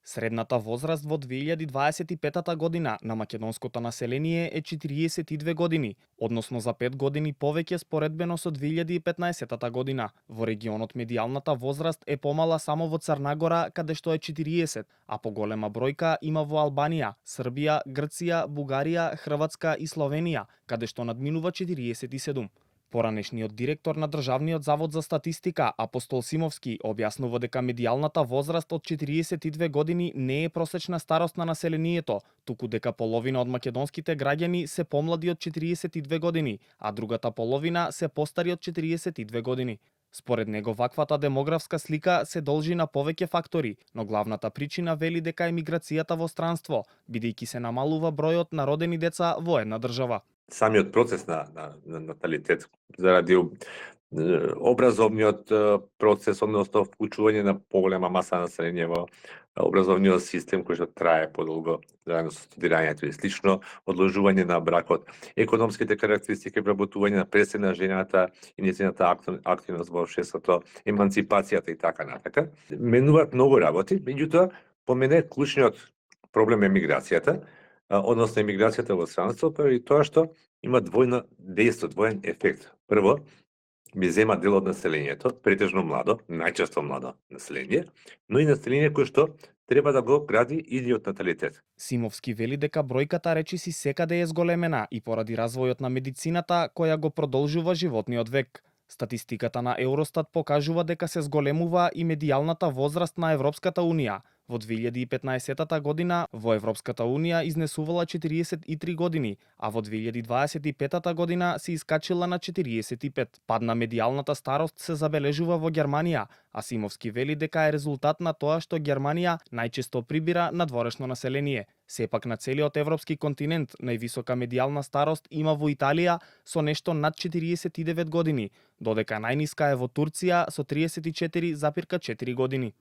Средната возраст во 2025 година на македонското население е 42 години, односно за 5 години повеќе споредбено со 2015 година. Во регионот медијалната возраст е помала само во Црна Гора, каде што е 40, а поголема бројка има во Албанија, Србија, Грција, Бугарија, Хрватска и Словенија, каде што надминува 47. Поранешниот директор на Државниот завод за статистика, Апостол Симовски, објаснува дека медијалната возраст од 42 години не е просечна старост на населението, туку дека половина од македонските граѓани се помлади од 42 години, а другата половина се постари од 42 години. Според него, ваквата демографска слика се должи на повеќе фактори, но главната причина вели дека е миграцијата во странство, бидејќи се намалува бројот на родени деца во една држава. Самиот процес на наталитет заради образовниот процес, односно вклучување на поголема маса население во образовниот систем кој што трае подолго заедно со студирањето и слично, одложување на бракот, економските карактеристики, вработување на пресен на жената и нејзината активност во општеството, еманципацијата и така натака. Менуваат многу работи, меѓутоа по мене клучниот проблем е миграцијата, односно емиграцијата во странството и тоа што има двојно дејство, двоен ефект. Прво, би зема дел од населението, претежно младо, најчесто младо население, но и население кој што треба да го гради идниот наталитет. Симовски вели дека бројката речиси секаде е зголемена и поради развојот на медицината која го продолжува животниот век. Статистиката на Евростат покажува дека се зголемува и медијалната возраст на Европската Унија. Во 2015 година во Европската Унија изнесувала 43 години, а во 2025 година се искачила на 45. Пад на медијалната старост се забележува во Германија, а Симовски вели дека е резултат на тоа што Германија најчесто прибира надворешно население. Сепак на целиот европски континент највисока медијална старост има во Италија со нешто над 49 години, додека најниска е во Турција со 34,4 години.